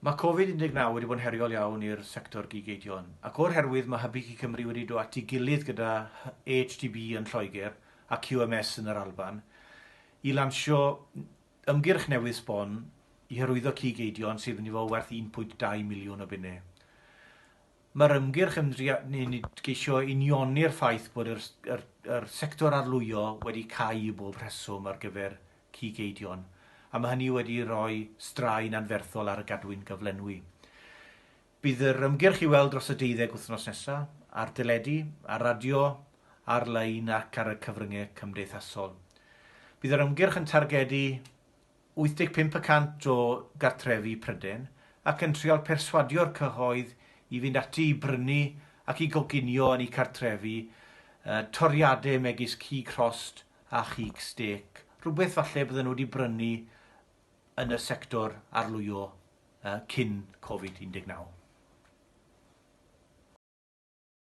Mae Covid 19 wedi bod yn heriol iawn i'r sector gig eidion, ac o'r herwydd mae Hybu Cig Cymru wedi dod at ei gilydd gyda AHDB yn Lloegr a QMS yn yr Alban i lansio ymgyrch newydd sbon i hyrwyddo cig eidion sydd yn mynd i fod werth 1.2 miliwn o bunnau. Mae'r ymgyrch yn geisio unioni'r ffaith bod yr, yr, yr sector arlwyo wedi cau i bob rheswm ar gyfer cig eidion, a mae hynny wedi rhoi straen anferthol ar y gadwyn gyflenwi. Bydd yr ymgyrch i'w weld dros y deuddeg wythnos nesaf, ar deledu, ar radio, ar-lein ac ar y cyfryngau cymdeithasol. Bydd yr ymgyrch yn targedu 85 y cant o gartrefi Prydain ac yn trial perswadio'r cyhoedd i fynd ati i brynu ac i goginio yn eu cartrefi toriadau megis cig rhost a chig stêc, rhywbeth falle bydden nhw wedi brynu yn y sector arlwyo cyn Covid 19.